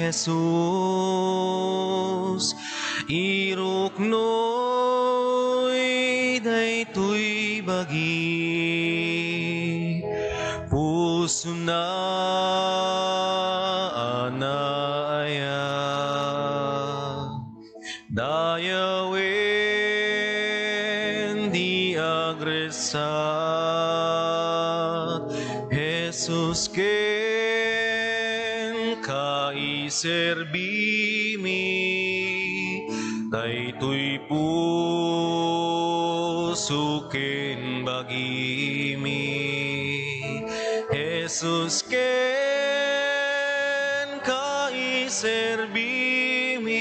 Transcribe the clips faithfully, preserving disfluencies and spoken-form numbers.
Jesus, iruknoy daytoy bagi, pusona a naayab. Dayawen ti agresat, Jesus, ken kaiserbimi, daytoy puso ken bagimi, Jesus, ken kaiserbimi,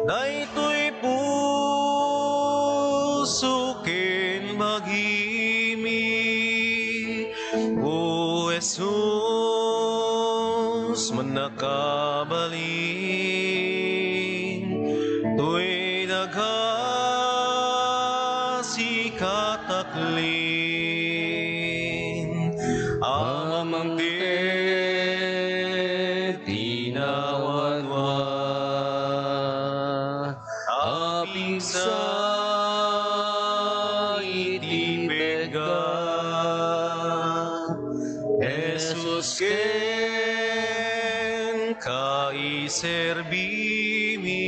daytoy puso ken bagimi. O Jesus, mannakabalin, toy daga sika taklin, a mangted ti nawadwa, a pigsa iti pegga. Jesus, ken kaiserbimi,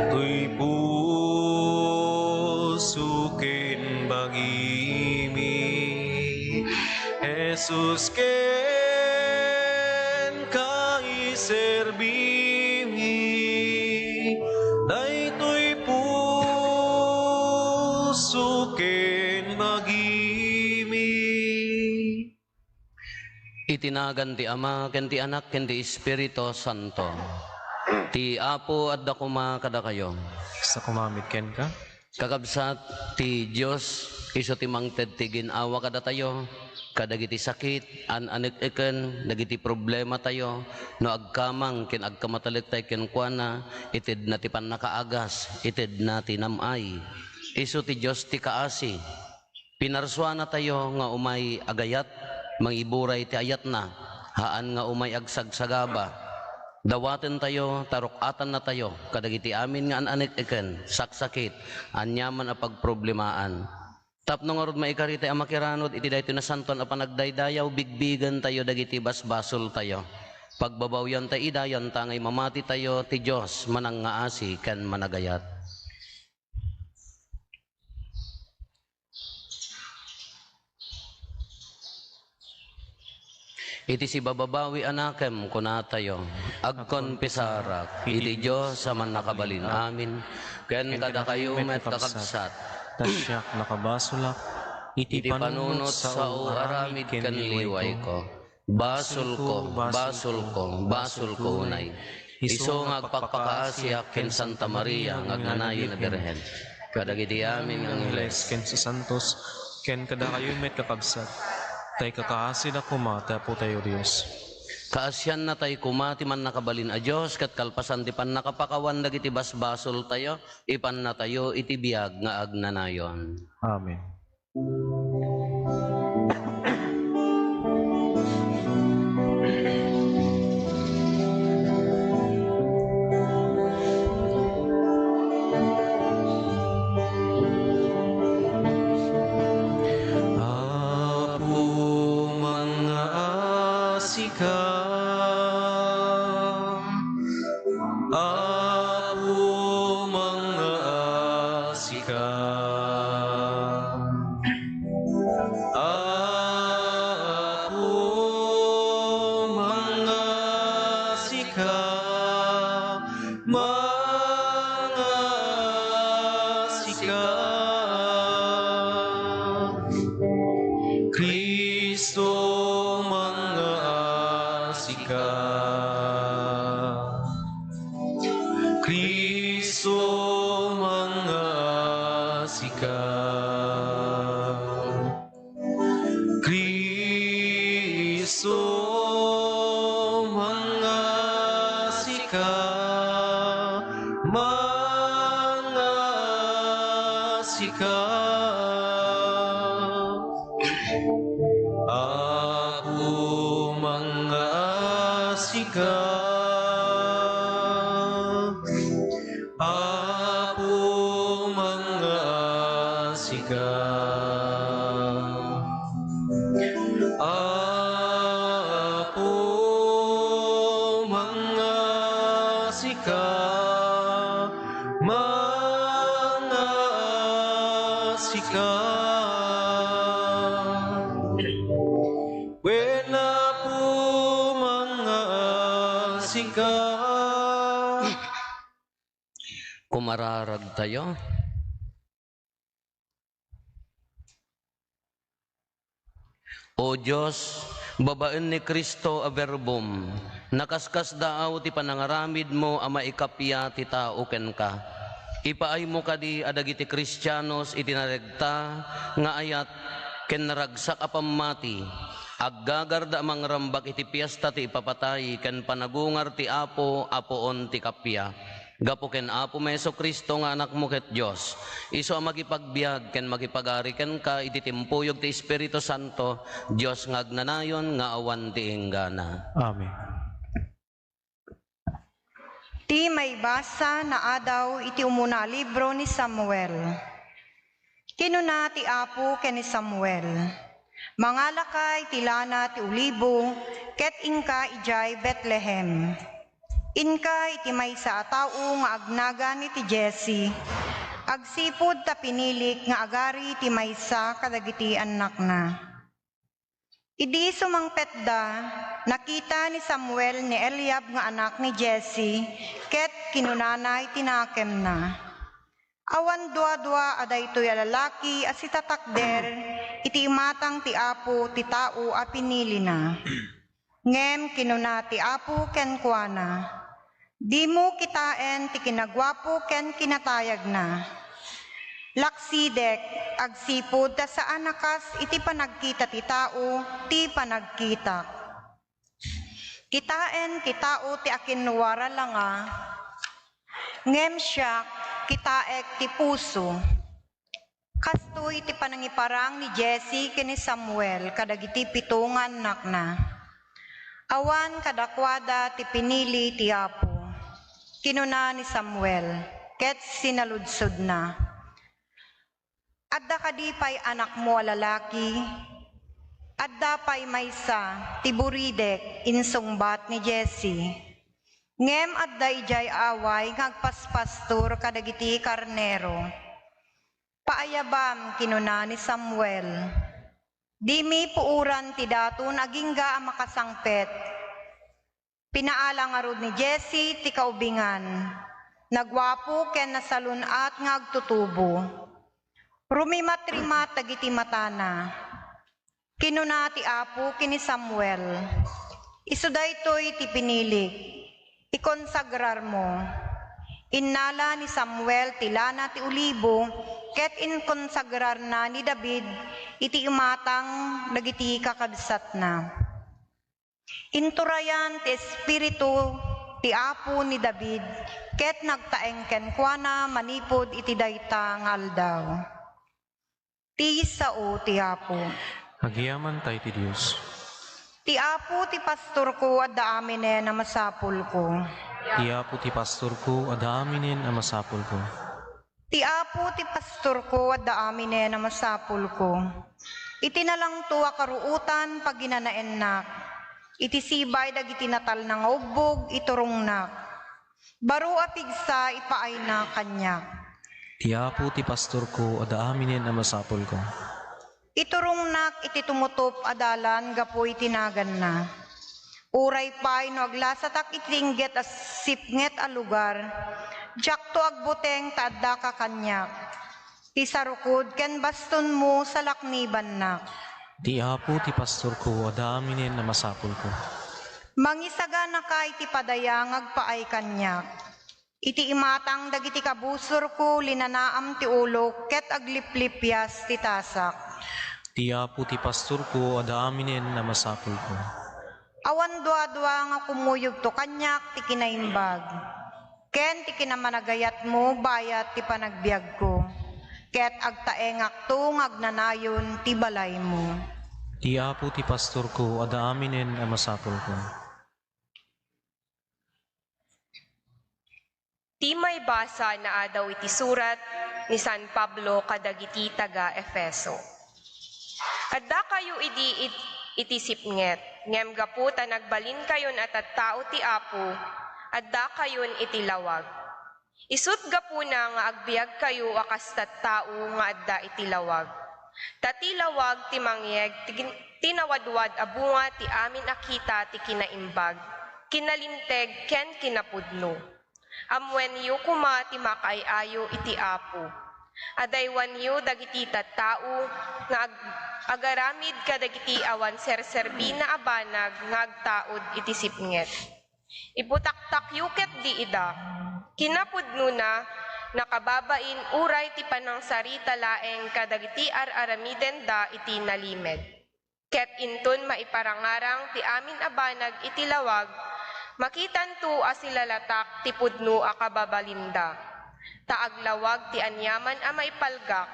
toy puso ken bagimi. Jesus, ken kaiserbimi, daytoy puso ken bagimi. Iti nagan ti Ama, ken ti Anak, ken ti Espiritu Santo. Ti Apo adda koma kadakayo. Sa kumamit kenka. Kakabsat, ti Dios isu ti mangted ti gin-awa kadatayo, kadagiti sakit, an-anek-eken, dagiti problematayo, no agkamang ken agkamatalektayo kenkuana, itedna ti pannakaagas, itedna ti nam-ay. Isu ti Dios ti kaasi. Pinarsuanatayo nga umay agayat, mangiburay ti ayatna, haan nga umay agsagsagaba. Dawatentayo, taruk-atannatayo kadagiti amin nga an-anek-eken, saksakit, aniaman a pagproblemaan. Tapno ngarud maikaritay a makiranud iti daytoy nasantoan a panagdaydayaw, bigbigentayo dagiti basbasoltayo. Pagbabawiantayo ida, yantangay mamatitayo, ti Dios manangngaasi ken managayat. Iti sibababawi a nakem, kunatayo, agkonfesarak iti Dios a mannakabalin amin, ken kadakayo met, kakabsat, ta siak nakabasolak iti panunot, sao, aramid ken liwayko. Basolko, basolko, basolko unay. Isu nga agpakpakaasiak ken Santa Maria nga agnanayon a Birhen, kadagiti amin nga angheles ken sasantos, ken kadakayo met, kakabsat, ta ikakaasida koma ti Apotayo Dios. Kaasiannatay koma ti Mannakabalin a Dios, ket kalpasan ti pannakapakawan dagiti basbasoltayo, ipannatayo iti biag nga agnanayon. Amen. Apo, mangngaasika. Apo, mangngaasika. Apo, mangngaasika, mangngaasika. Cristo, mangngaasika. Cristo, mangngaasika. Cristo, mangngaasika, mangngaasika. Apo, mangngaasika. ka. Apo, mangngaasika. Apo, mangngaasika. Mangngaasika. Wen, Apo, mangngaasika. Kumararagtayo. O Dios, babaen ni Cristo a Verbom, nakaskasdaaw ti panangaramidmo a maikappia ti tao kenka. Ipaaymo kadi a dagiti Kristianos iti naregta nga ayat ken naragsak a pammati, aggagarda a mangrambak iti piesta ti ipapatay ken panagungar ti Apo a puon ti kappia. Gapu ken Apomi Jesu-Cristo nga Anakmo ket Dios, isu a makipagbiag ken makipagari kenka iti timpuyog ti Espiritu Santo, Dios nga agnanayon nga awan ti inggana. Amen. Ti maibasa naadaw iti umuna a libro ni Samuel. Kinuna ti Apo ken ni Samuel, "Mangalaka iti lana ti olibo ket inka idiay Betlehem. Inka iti maysa a tao nga agnagan iti Jesse, agsipud ta pinilik nga agari ti maysa kadagiti annakna." Idi sumangpetda, nakita ni Samuel ni Eliab nga anak ni Jesse, ket kinunana iti nakemna, "Awan duadua a daytoy a lalaki a sitatakder iti imatang ti Apo ti tao a pinilina." Ngem kinuna ti Apo kenkuana, "Dimo kitaen ti kinaguapo ken kinatayagna. Laksidek, agsipud ta saan a kas iti panagkita ti tao ti panagkitak. Kitaen ti tao ti akinnuara langa, ngem siak, kitaek ti puso." Kastoy ti panangiparang ni Jesse ken ni Samuel kadagiti pito nga annakna. Awan kadakuada ti pinili ti Apo. Kinuna ni Samuel, ket sinaludsodna, "Adda kadi pay anakmo a lalaki?" "Adda pay maysa, ti buridek," insungbat ni Jesse. "Ngem adda idiay away nga agpaspastor kadagiti karnero." "Paayabam," kinuna ni Samuel. "Dimi puoran ti daton agingga a makasangpet. Pinaala ngarud ni Jesse ti kaubingan. Naguapo ken nasalun-at nga agtutubo. Rumimatrimat dagiti matana." Kinuna ti Apo ken ni Samuel, "Isu daytoy ti pinilik, ikonsagrarmo." Innala ni Samuel ti lana ti olibo ket inkonsagrarna ni David iti imatang dagiti kakabsatna. Inturayan ti Espiritu ti Apo ni David ket nagtaeng kenkuana manipud iti dayta nga aldaw. Ti sao ti Apo. Agyamankay ti Dios. Ti Apo ti pastorko, adda aminen a masapulko. Ti Apo ti pastorko, adda aminen a masapulko. Ti Apo ti pastorko, adda aminen a masapulko. Iti nalangto a karuotan, paginanaennak. Iti sibay dagiti natalna nga ubbog, iturongnak. Baro a pigsa, ipaayna kaniak. Ti Apo ti pastorko, adda aminen a masapulko. Iturongnak iti tumutop a dalan gapu iti naganna. Uray pay no aglasatak iti inggit a sipnget a lugar, diakto agbuteng ta addaka kaniak. Ti sarukod ken bastonmo, salaknibannak. Ti Apo ti pastorko, adda aminen a masapulko. Mangisaganaka iti padaya nga agpaay kaniak. Iti imatang dagiti kabusorko, linanaam ti ulok ket agliplipias ti tasak. Ti Apo ti pastorko, adda aminen a masapulko. Awan duadua nga kumuyogto kaniak ti kinaimbag ken ti kinamanagayatmo bayat ti panagbiagko, ket agtaengakto nga agnanayon ti balaymo. Ti Apo ti pastorko, adda aminen a masapulko. Ti maibasa naadaw iti surat ni San Pablo kadagiti taga-Efeso. Addakayo idi it-, iti sipnget, ngem gapu ta nagbalinkayon a tattao ti Apo, addakayon iti lawag. Isut' gapuna nga agbiagkayo a kas tattao nga adda iti lawag. Ta ti lawag ti mangyeg ti gin-, ti nawadwad a bunga ti amin a kita ti kinaimbag, kinalinteg, ken kinapudno. Ammoenyo koma ti makaay-ayo iti Apo. Adaywanyo dagiti tattao nga ag-, agaramid kadagiti awan serserbina a banag nga agtaud iti sipnget. Ibutaktakyo ketdi ida. Kinapudnona, nakababain uray ti panangsarita laeng kadagiti ar-aramidenda iti nalimed. Ket inton maiparangarang ti amin a banag iti lawag, makitanto a silalatak ti pudno a kababalinda. Ta aglawag ti aniaman a maipalgak.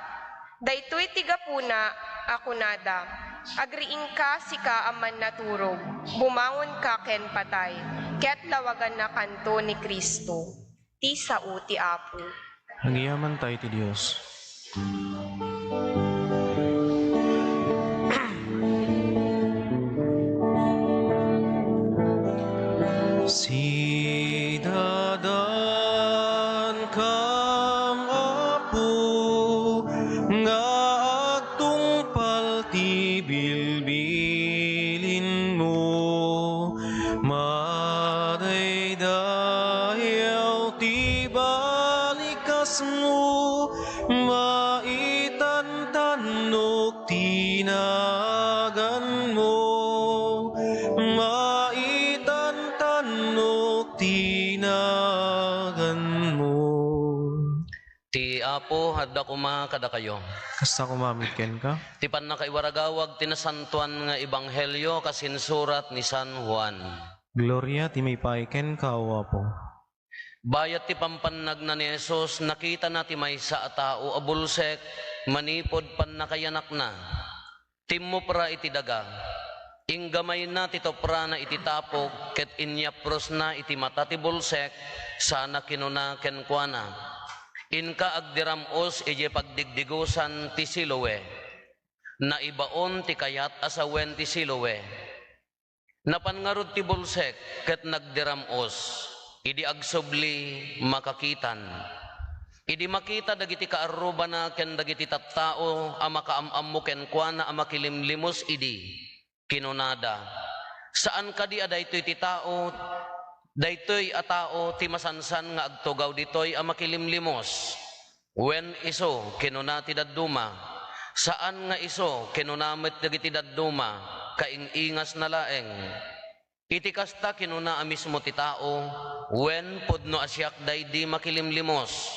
Daytoy ti gapuna a kunada, "Agriingka, sika a mannaturog, bumangonka ken patay, ket lawagannakanto ni Cristo." Ti sao ti Apo. Agyamankami iti Dios. Sidadaankam, Apo, nga agtungpal ti bilbilinmo. Madaydayaw ti balikasmo, maitantannok ti naganmo, maitantannok ti naganmo. Ti Apo adda koma kadakayo. Kasta koma met kenka. Ti pannakaiwaragawag ti nasantoan nga ebanghelio kas insurat ni San Juan. Gloria ti maipaay kenka, O Apo. Bayat ti pampannagna ni Jesus, nakitana ti maysa a tao a bulsek manipud pannakayanakna. Timmupra iti daga. Inggamayna ti tuprana iti tapok ket inyaprosna iti mata ti bulsek, sana kinuna kenkuana, "Inka agdiram-os idiay pagdigdigosan ti Siloe." Naibaon ti kayat a sawen ti Siloe. Napan ngarud ti bulsek ket nagdiram-os. Idi agsubli, makakitan. Idi makita dagiti kaarrubana ken dagiti tattao a makaam-ammo kenkuana a makilimlimos idi, kinunada, "Saan kadi a daytoy ti tao, daytoy a tao ti masansan nga agtugaw ditoy a makilimlimos?" "Wen isu," kinuna ti dadduma. "Saan nga isu," kinuna met dagiti dadduma, "kaing-ingasna laeng." Iti kasta kinuna a mismo ti tao, "Wen, pudno a siak daydi makilimlimos."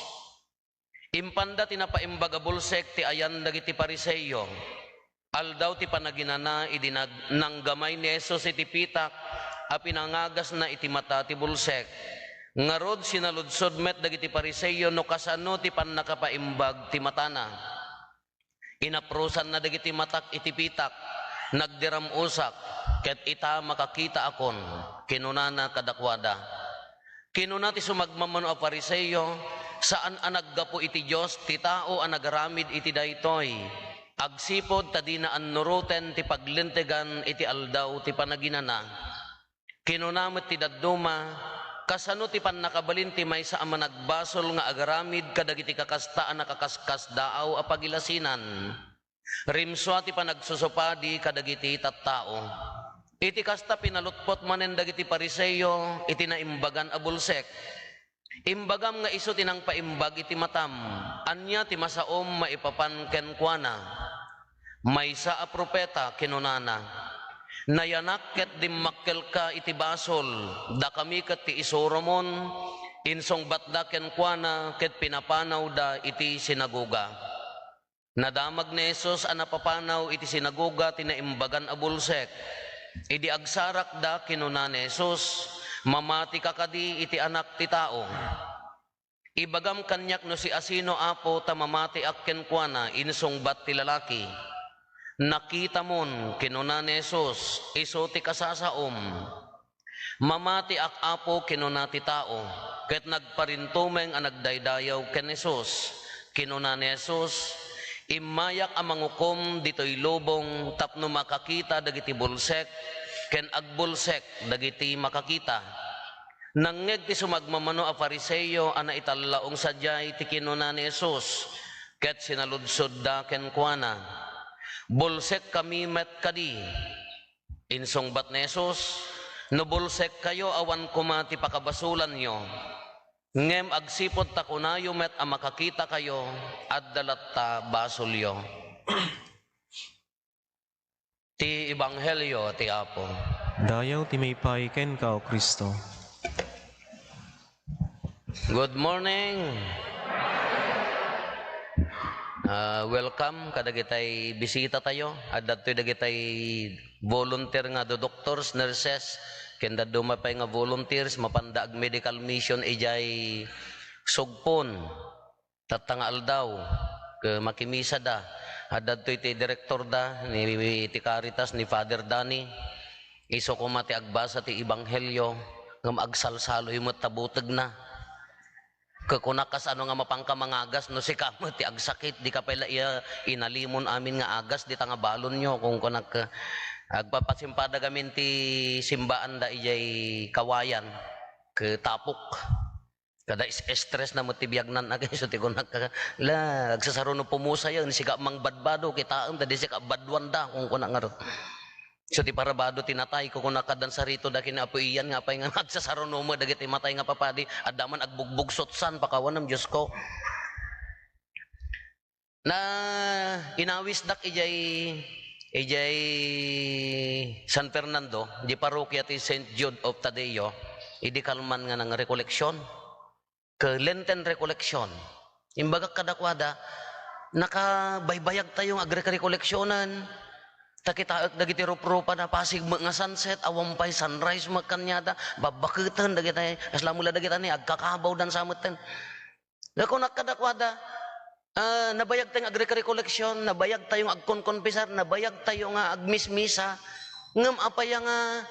Impanda ti napaimbag a bulsek ti ayan dagiti Fariseo. Aldaw ti Panaginana idi nag-, nanggamay ni Jesus iti pitak a pinangagasna iti mata ti bulsek. Ngarud, sinaludsod met dagiti Fariseo no kasano ti pannakapaimbag ti matana. "Inaprosanna dagiti matak iti pitak, nagdiram-osak, ket ita, makakitaakon," kinunana kadakuada. Kinuna ti sumagmamano a Fariseo, "Saan a naggapu iti Dios ti tao a nagaramid iti daytoy, agsipud ta dina annuroten ti paglintegan iti Aldaw ti Panaginana." Kinuna met ti dadduma, "Kasano ti pannakabalin ti maysa a managbasol nga agaramid kadagiti kakasta a nakaskasdaaw a pagilasinan? Rimsua ti panagsusupadi kadagiti tattao." Iti kasta, pinalutpot manen dagiti Fariseo iti naimbagan a bulsek. "Imbagam nga isu ti nangpaimbag iti matam. Ania ti masaom maipapan kenkuana?" "Maysa a profeta," kinunana. "Nayanak ket dimmakkelka iti basol, dakami ket ti isuromon." Insungbatda kenkuana ket pinapanawda iti sinagoga. Nadamag ni Jesus a napapanaw iti sinagoga ti naimbagan a bulsek. Idi agsarakda, kinuna ni Jesus, "Mamatika kadi iti Anak ti Tao?" "Ibagam kaniak no siasino, Apo, ta mamatiak kenkuana," insungbat ti lalaki. "Nakitamon," kinuna ni Jesus, "isu ti kasasaom." "Mamatiak, Apo," kinuna ti tao, ket nagparintumeng a nagdaydayaw ken Jesus. Kinuna ni Jesus, "Immayak a mangukom ditoy lubong tapno makakita dagiti bulsek ken agbulsek dagiti makakita." Nangngeg ti sumagmamano a Fariseo a naitallaong sadiay ti kinuna ni Jesus, ket sinaludsodda kenkuana, "Bulsekkami met kadi?" Insungbat ni Jesus, "No bulsekkayo, awan koma ti pakabasolanyo. Ngem agsipud ta kunayo met a makakitakayo, adda latta basolyo." Ti Ebanghelio ti Apo. Dayaw ti maipay kenka, O Cristo. Good morning. Ah, welcome kadagitay bisita tayo. Adda toy dagitay volunteer nga do-, doctors, nurses, ken dadduma pay nga volunteers, mapanda ag medical mission idiay Sugpon. Tatta nga aldaw, ket makimisada. Adda toy ti direktor da, ni, ti Caritas, ni Father Danny. Isu koma ti agbasa ti Ebanghelio, ngem agsalsaloy met ta butegna. Ket kuna, "Kasano nga mapanka mangagas no sika met ti agsakit? Dika pay la iya inalimon amin nga agas dita nga balonyo," kunkunak. Agpapasimpadag amin ti simbaanda idiay Kawayan, ket tapok. Kada is-, stress na met ti biagnan, a, isu ti kunak, "La, agsasaruno pumusayen, sika mangbadbado, kitaem ta di sika baduanda," kunkunak ngarud. "Isu ti parabado ti natay," kunkunak, "kaddan sarito da ken Apo Ian, nga apay nga agsasaruno met dagiti matay nga papadi, adda man agbugbugsotsan, pakawanem, Diosko." Na, inawisdak idiay, idiay San Fernando, di parokia ti Saint Jude of Tadeo, idi kalman nga nangrekoleksyon. Ket Lenten rekoleksyon. Imbagak kadakuada, "Nakabaybayagtayo nga agrekorekoleksionen. Ta kitaek dagiti ruprupa, napasig met nga sunset, awan pay sunrise met kaniada, babbaketen dagiti, kasla met la dagiti ni agkakabaw dansa metten." Nakunak kadakuada, "Ah, nabayagtayo nga agrekorekoleksyon, nabayagtayo nga agkonkonfesar, nabayagtayo nga agmismisa, ngem apay nga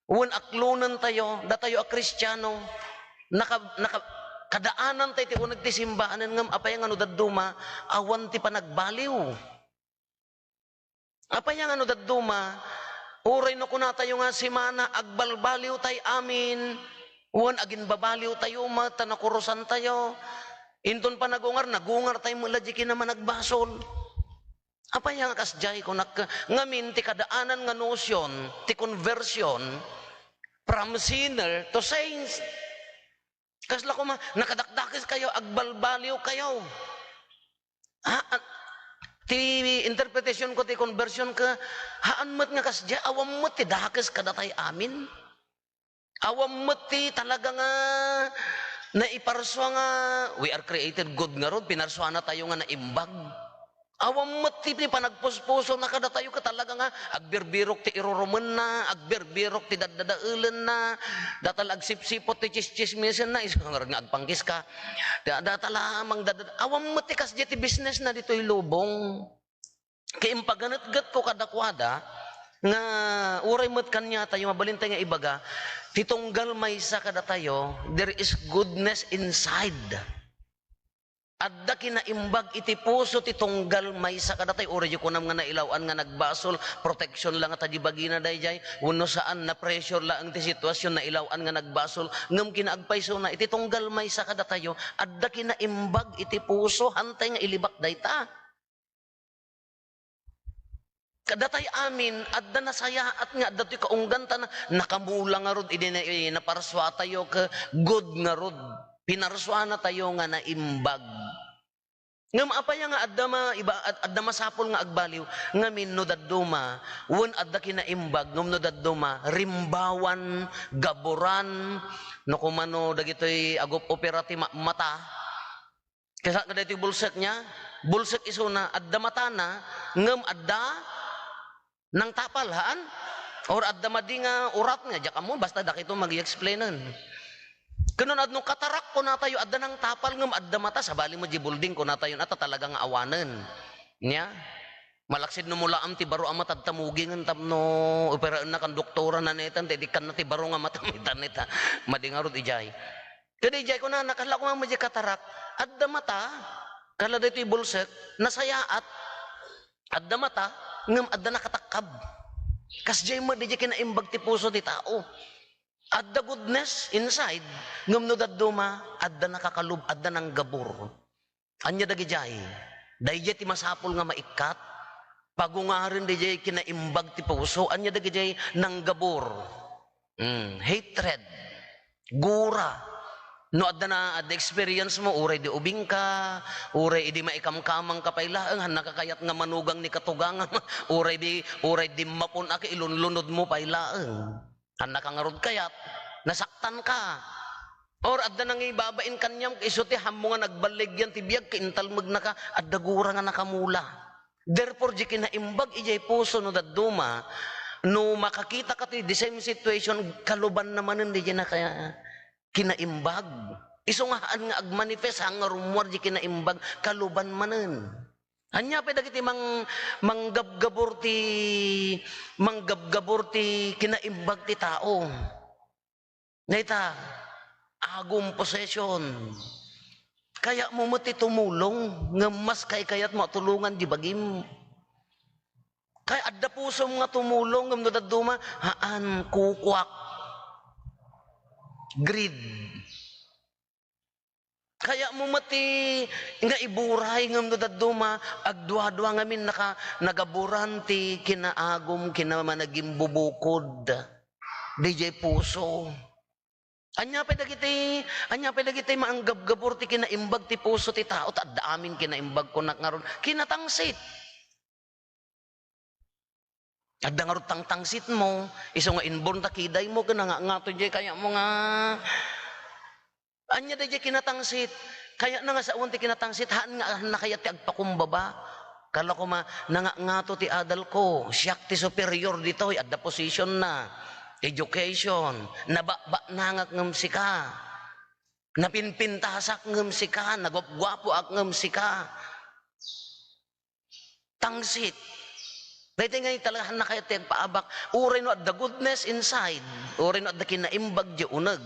wen aklonentayo, datayo a Kristiano, naka-, naka-, kadaanantayo ti uneg ti simbaanen, ngem apay nga no dadduma, awan ti panagbaliw?" Apay nga no dadduma, uray no kunatayo nga simana, agbalbaliwtay amin, wen aginbabaliwtayo met ta nakurosantayo, inton panagungar, nagungartay met la di kinamanagbasol. Apay nga kasdiay, kunak, ngamin ti kadaanan nga notion ti conversion from sinner to saints. Kasla koma, nakadakdakeskayo, agbalbaliwkayo. Ah, ah, ti interpretation ko ti conversion ket, haan met nga kasdiay, awan met ti dakes kadatay amin. Awan met ti talaga nga naiparsua nga we are created good ngarud, pinarsuanatayo nga naimbag. Awan met ti, ti panagpuspusona kadatayo ket talaga nga agbirbirok ti irurumenna, agbirbirok ti daddadaelenna, data la agsipsipot ti tsistsismisenna, isu ngarud nga agpangkiska. Da-, data la mangdadad-, awan met ti kasdiay ti businessna ditoy lubong. Ket impaganetgetko kadakuada nga uray met kaniatayo, mabalintay nga ibaga, ti tunggal maysa kadatayo, there is goodness inside. Adda kinaimbag iti puso ti tunggal maysa kadatayo. Uray di kunam nga nailaw-an nga nagbasol, protection la nga ta di bagina daydiay, wenno saan, na-pressure laeng ti sitwasyon, nailaw-an nga nagbasol, ngem kinaagpaysona iti tunggal maysa kadatayo, adda kinaimbag iti puso, hantay nga ilibak dayta. Kadatay amin, adda nasayaat nga adda toy kaungganta na, nakamula ngarud idi na, eh, naparsuatayo ket good ngarud. Pinarsuanatayo nga naimbag. Ngem apay nga adda ma-, iba-, ad-, adda masapul nga agbaliw? Ngamin no dadduma, wen adda kinaimbag, ngem no dadduma, rimbawan, gaburan, no kumano dagitoy agup-opera ti ma-, mata, Kasa kadaytoy bulsek niya, bulsek isuna, adda matana, ngem adda nangtapal, haan? Or adda madi nga urat nga, diak ammo, basta dakito magi-explainen. Ken no adda katarak, kunatayo, adda nangtapal, ngem adda mata, sabali met di building, kunatayo, na, ta talaga nga awanen. Nia? Malaksid no mulaam ti baro a mata, adda mugingen tapno operaenna kan doktora, nanetan, ti dikkanna ti baro nga mata, maitan, ita. Madi ngarud idiay. Kadi idiay, kunana, kala koma met idiay katarak, adda mata, kala daytoy bulsek, nasayaat, adda mata, ngem adda nakatakkab. Kasdiay met idiay kinaimbag ti puso ti tao. Adda goodness inside, ngem no dadduma, adda nakakalub-, adda nanggabur. Ania dagidiay? Daydiay ti masapul nga maikkat. Pagungaren daydiay kinaimbag ti puso. Ania dagidiay? Nanggabur. Mm, hatred. Gura. No adda na, adda experience mo, uray di ubingka, uray idi maikamkamangka pay laeng, hannaka kayat nga manugang ni katugangam, uray di, uray dimmapun a ka ilunlunodmo pay laeng. Hannaka ngarud kayat, nasaktanka. Or adda nangibabain kaniam, isu ti hammo nga nagballigyan ti biag, ka intalmegnaka, adda gura nga nakamula. Therefore, di kinaimbag idiay puso no dadduma, no makakitaka ti the same situation, kalubanna manen di naka-, kinaimbag. Isu nga haan nga agmanifest, haan nga rummuar di kinaimbag, kaluban manen. Ania pay dagiti mang-, manggabgabur ti, manggabgabur ti kinaimbag ti tao? Dayta, agum, possession. Kayatmo met ti tumulong, ngem mas kaykayatmo a tulongan di bagim. Kay adda pusom nga tumulong, ngem no dadduma, haan, kukuak. Greed. Kayatmo met ti nga iburay, ngem no dadduma, agduadua ngamin naka-, nagaburan ti kinaagum, kinamanagimbubukod. Didiay puso. Ania pay dagiti, ania pay dagiti manggabgabur ti kinaimbag ti puso ti tao, ta adda amin kinaimbag, kunak ngarud, kinatangsit. Adda ngarud tangtangsitmo, isu nga inborn ta kidaymo, ken nangangato diay kayatmo nga, ania daydiay kinatangsit? Kayatna nga sawen ti kinatangsit, haan nga, haan na kayat ti agpakumbaba. Kala koma, nangangato ti adalko, siak ti superior ditoy, adda positionna, education, nabakbaknangak ngem sika. Napinpintasak ngem sika, naguapguapoak ngem sika. Tangsit. Daytoy nga talaga, haan na kayat ti agpaabak. Uray no adda goodness inside, uray no adda kinaimbag diay uneg,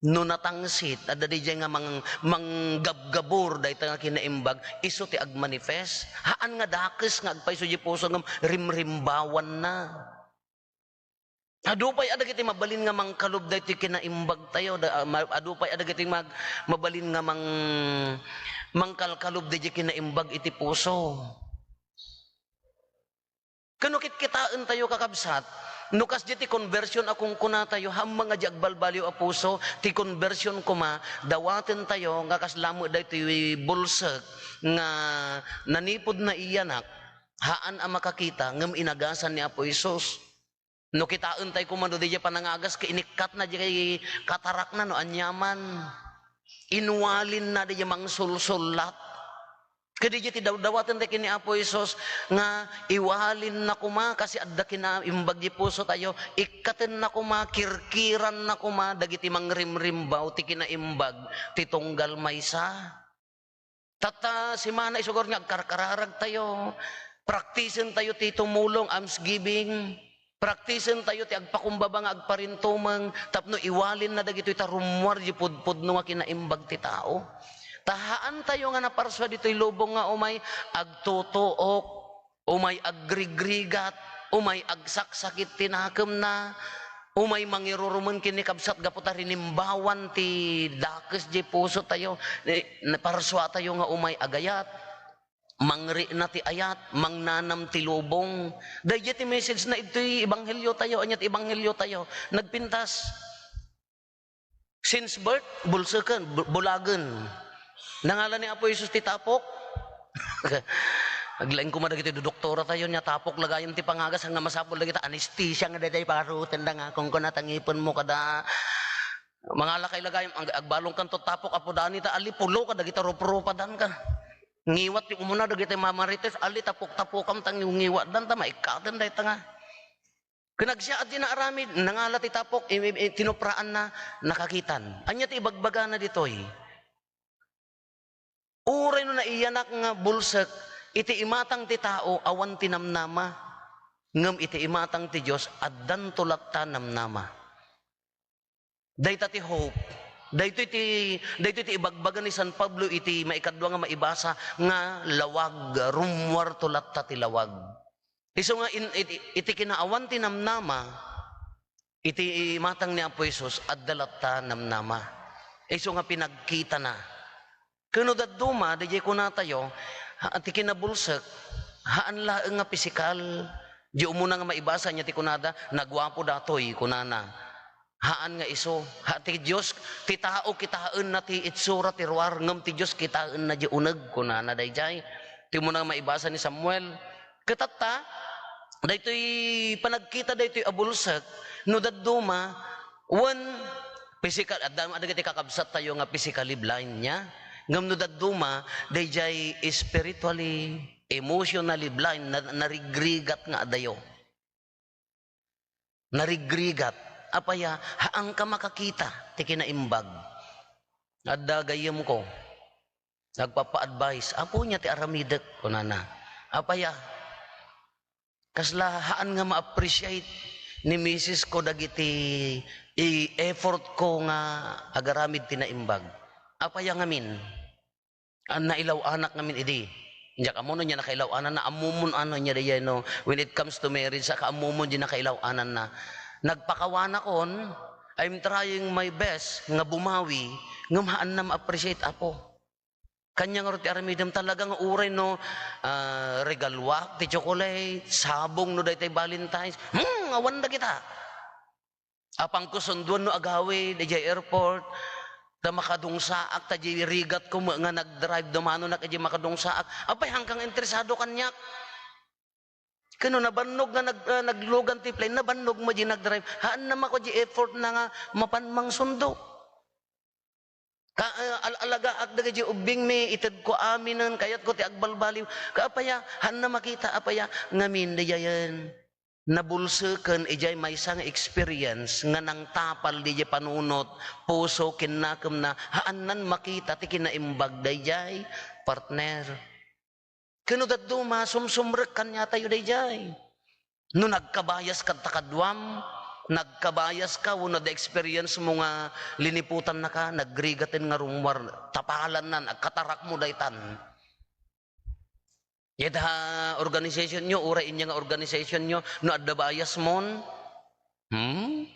no natangsit, adda diay nga mang-, manggabgabur dayta nga kinaimbag, isu ti agmanifest. Haan nga dakes nga agpayso diay puso ngem rimrimbawanna. Adu pay a dagiti mabalin nga mangkalub daytoy kinaimbagtayo, da-, ah, ma-, adu pay a dagiti mag-, mabalin nga mang-, mangkalkalub daydiay kinaimbag iti puso. Ken no kitkitaentayo, kakabsat, no kasdiay ti conversion a kunkunatayo, hamma nga di agbalbaliw a puso, ti conversion koma, dawatentayo nga kasla met daytoy bulsek nga nanipud naiyanak, haan a makakita, ngem inagasan ni Apo Jesus. No kitaentay koma no didiay panangagas ket inikkatna diay katarakna no aniaman. Inwalinna diay mangsulsullat. Ket didiay ti dawdawatentayo ken ni Apo Jesus nga iwalinna koma, kasi adda kinaimbag diay pusotayo, ikkatenna koma, kirkiranna koma dagiti mangrimrimbaw ti kinaimbag ti tunggal maysa. Tatta semana, isugar nga agkarkararagtayo, praktisentayo ti tumulong, almsgiving, praktisentayo ti agpakumbaba nga agparintumeng tapno iwalinna dagitoy ta rummuar diay pudpudno nga kinaimbag ti tao. Ta haantayo nga naparsua ditoy lubong nga umay agtutuok, umay agrigrigat, umay agsaksakit ti nakemna, umay mangirurumen ken ni kabsat gapu ta rinimbawan ti dakes diay pusotayo. Eh, naparsuatayo nga umay agayat, mangrikna ti ayat, mangnanam ti lubong. Daydiay ti message na idtoy ebangheliotayo. Ania ti ebangheliotayo? Nagpintas. Since birth, bulseken, bu-, bulagen. Nangala ni Apo Jesus ti tapok. Aglaing koma dagiti doktoratayo, nia tapok la gayam ti pangagas, nga masapul dagita anesthesia nga daydiay parutenda nga kunkuna ta ngipenmo kada. Mangala kay la gayam, ag-, agbalongkanto tapok, Apo Dani, ta ali pulo kadagita ruprupadanka. Ngiwat ti umuna dagiti mamarites, ali tapok-tapokam ta ngiw-, ngiwatdan ta maikkaten dayta nga. Ken agsiaat ti naaramid, nangala ti tapok, i-, i-, i-, tinupraanna, nakakitan. Ania ti ibagbagana ditoy? Uray no naiyanak nga bulsek, Iti imatang ti tao, awan ti namnama. Ngem iti imatang ti Dios, addanto latta namnama. Dayta ti hope. Daytoy ti, daytoy ti ibagbaga ni San Pablo iti maikadua nga maibasa nga lawag, rummuarto latta ti lawag. Isu nga in, iti, iti kinaawan ti namnama, iti imatang ni Apo Jesus, adda latta namnama. Isu nga pinagkitana. Ken no dadduma, daydiay kunatayo, ha, ti kinabulsek, haan laeng nga pisikal. Di umuna nga maibasa niya ti kunada, "Naguapo datoy," kunana. Haan nga isu. Ha, ti Dios, ti tao kitaenna ti itsura ti ruar, ngem ti Dios kitaenna di uneg, kunana daydiay. Ti umuna nga maibasa ni Samuel. Ket tatta, daytoy panagkita daytoy a bulsek, no dadduma, wen pisikal, adda, adda dagiti kakabsattayo nga physically blind niya. Ngem no dadduma, daydiay spiritually, emotionally blind, na, narigrigat nga adayo. Narigrigat. Apaya, haanka makakita ti kinaimbag. Adda gayyemko. Nagpapa-advise, "Apo niya ti aramidek," kunana. Apaya, kasla haan nga ma-appreciate ni misis ko dagiti i-, effort ko nga agaramid ti naimbag. Apaya ngamin, a, nailaw-anak ngamin idi. Diak ammo no nia nakailaw-ananna, ammomon ano nia dayay no, when it comes to marriage, saka ammomon di nakailaw-ananna. Nagpakawanakon, I'm trying my best nga bumawi, ngem haanna ma-appreciate, Apo. Kanya ngarud ti aramidem talaga nga uray no, ah, regaluak ti chocolate, sabong no daytay Valentine's, hmm, awan dagita. Apanko sunduan no agawid idiay airport, ta makadungsaak, ta di rigatko met nga nag-drive, dumanonak idiay makadungsaak. Apay, haanka nga interesado kaniak? Ken no nabannog nga nag-, ah, naglugan ti plane, nabannog met di nag-drive. Haanna makuan di effort na nga mapan mangsundo. Ka-, ah, al-, alagaak dagiti ubbingmi, itedko aminen, kayatko ti agbalbaliw. Ka apaya, haanna makita, apaya, ngamin, dayayen. Nabulseken idiay maysa nga experience nga nangtapal didiay panunot, puso, ken nakemna, haannan makita ti kinaimbag daydiay, partner. Ken no dadduma, sumsumrek kaniatayo daydiay. No nagkabayas kadta kaduam, nagkabayas ka, wenno adda experience mo nga liniputannaka, nagrigaten nga rummuar, tapalannan, agkatarakmo daytan. Ita ha organization nyo, uray inya nga organization nyo, no adda bias mon? Hmm?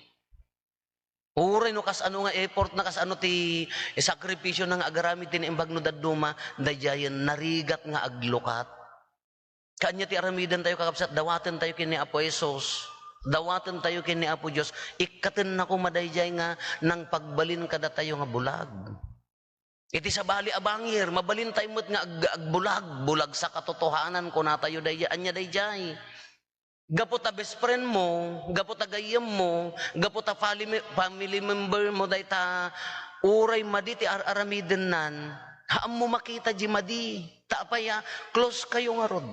Uray no kas ano nga effort na, kas ano ti sakripisyo na nga agaramid ti naimbag no dadduma, daydiayen narigat nga aglukat. Kaanya ti aramiden tayo, kakabsat, dawaten tayo ken ni Apo Jesus. Dawaten tayo ken ni Apo Dios. Ikkaten na koma daydiay nga nangpagbalin kadatayo nga bulag. Iti sabali a bangir, mabalin tayo met nga ag-, agbulag, bulag sa katotohanan, kunatayo daydiay, ania daydiay? Gapu ta best friend mo, gapu ta gayyem mo, gapu ta fali-, family member mo, dayta uray madi ti ar-aramidennan, haanmo makita di madi. Ta apaya, close kayo ngarud.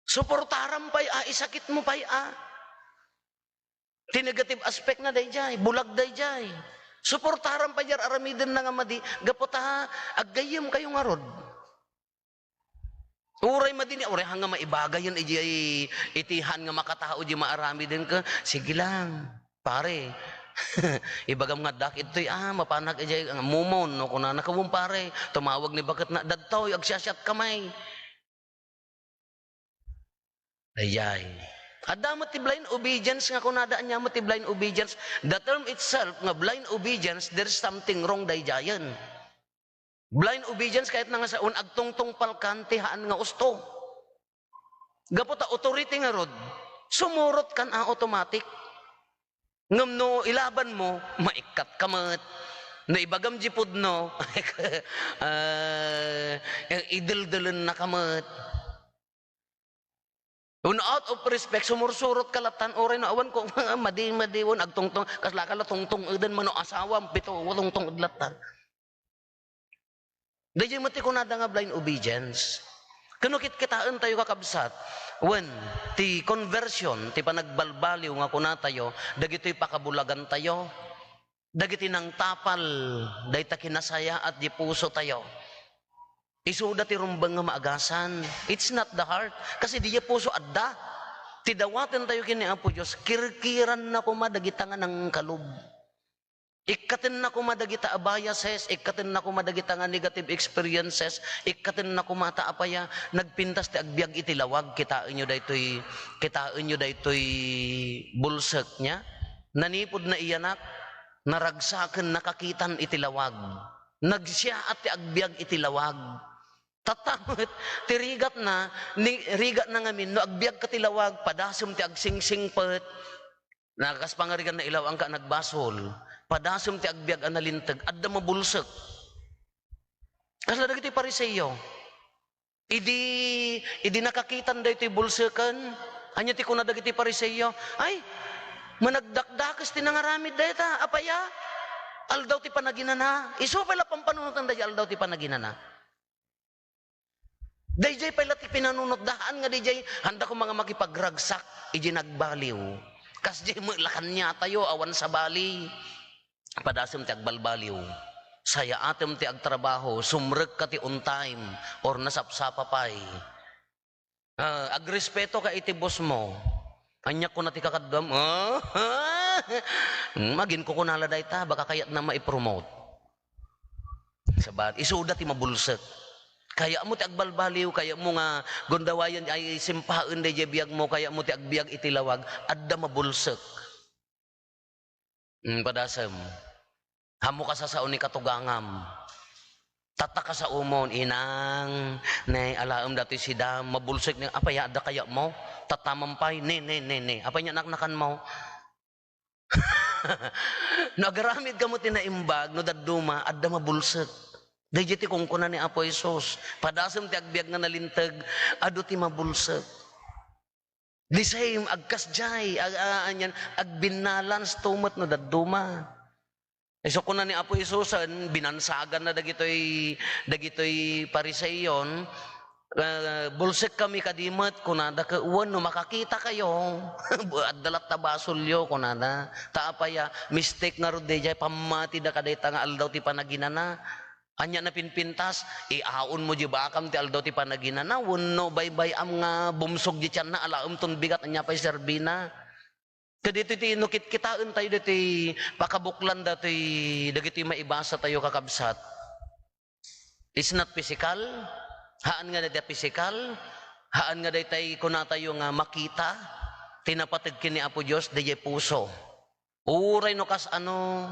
Suportaram pay a, isakit mo pay a. Ti negative aspect na daydiay, bulag daydiay. Suportaram pay di ar-aramiden na nga madi, gapu ta aggayyem kayo ngarud. Uray madi ni, uray haan nga maibagayen iti, iti haan nga makatao di maaramiden ka. Sige lang, pare. Ibagam nga addak itoy, ah, mapanak iti, ah, mumon, no, kunana, "Kawon, pare, tumawag ni baket na, dadtoy, agsiasiat kamay." Daydiay. Adda met ti blind obedience nga kunada, ania met ti blind obedience? The term itself nga blind obedience, there's something wrong daydiayen. Blind obedience, kayatna nga saon, agtungtungpalkan ti haan nga usto. Gapu ta authority ngarud, sumurot kan a automatic. Ngem no ilaban mo, maikkat ka met. No ibagam di pudno, ah, ideldelenna ka met. Wenno out of respect, sumursurot ka lattan, uray no awan ko, madi-madi, wen agtungtong, kasla ka la tungtong-eden, mano asawam, pito, tungtong-ed lattan. Daydiay met ti kunada nga blind obedience. Ken no kitkitaentayo, kakabsat, wen ti conversion, ti panagbalbaliw nga kunatayo, dagitoy pakabulagantayo, dagiti nangtapal dayta kinasayaat di pusotayo. Isuda ti rumbeng nga maagasan. It's not the heart. Kasi diay puso adda. Ti dawaten tayo ken ni Apo Dios, kirkiranna koma dagita nga nangkalub. Ikkatenna koma dagita a biases, ikkatenna koma dagita nga negative experiences, ikkatenna koma ta apaya, nagpintas ti agbiag iti lawag. Kitaenyo daytoy, kitaenyo daytoy bulsek nia. Nanipud naiyanak, naragsaken, nakakitan iti lawag. Nagsiaat ti agbiag iti lawag. Tatta met, ti rigatna, ni, rigatna ngamin, no agbiagka ti lawag, padasem ti agsingsingpet. Nakas pangarigan na ilaw, angka nagbasol. Padasem ti agbiag a nalinteg, adda mabulsek. Kasla dagiti Fariseo. Idi, idi nakakitan daytoy bulseken, ania ti kuna dagiti Fariseo? Ay, managdakdakes ti nangaramid dayta. Apaya? Aldaw ti panaginana. Isu pay la pampanunoten dayta aldaw ti panaginana. Dayjay pay la ti pinanunotda, haan nga dayjay, haanda koma nga makipagragsak iti nagbaliw. Kasjay met la kaniatayo, awan sabali. Padasem ti agbalbaliw. Sayaatem ti agtrabaho, sumrekka ti on time, or nasapsapa pay. Ah, agrespeto ka iti boss mo. Ania kuna ti kakaduam? Ah, hmm, aginkukunala dayta, baka kayatna maipromote. Sabali, isuda ti mabulsek. Kayatmo ti agbalbaliw, kayatmo nga gundawayen ay simpaen dayjay biagmo, kayatmo ti agbiag iti lawag, adda mabulsek. Hmm, padasem. Ammok a sasao ni katugangam. Tatta kasaomon, inang, ne, alaem datoy sida, mabulsek ni, apay, adda kayatmo? Tatta man pay, ne, ne, ne, ne. Apay nga naknakanmo? No agaramidka met ti naimbag, no dadduma, adda mabulsek. Dayjay ti kunkuna ni Apo Jesus, padasem ti agbiag nga nalinteg, adu ti mabulsek. The same, agkasjay, ag-, a-, anian, agbinnalansto met no dadduma. Isu kuna ni Apo Jesusen, binansaganna dagitoy, dagitoy Fariseon, "Eh, bulsekkami kadi met," kunada, ket wen no makakitakayo, adda latta basolyo, kunada. Ta apay a, mistake ngarud dayjay, pammatida kadayta nga aldaw ti panaginana. Ania napinpintas? Iaonmo diay bakam ti aldaw ti panaginana, wenno baybay-am nga bumsog diay tianna, alaemton bigat, ania pay serbina? Kaditoy ti no kitkitaentayo ditoy pakabuklan datoy dagitoy maibasatayo, kakabsat. It's not physical. Haan nga dayta physical. Haan nga daytay kunatayo nga makita ti napateg ken ni Apo Dios, dayjay puso. Uray no kas-ano,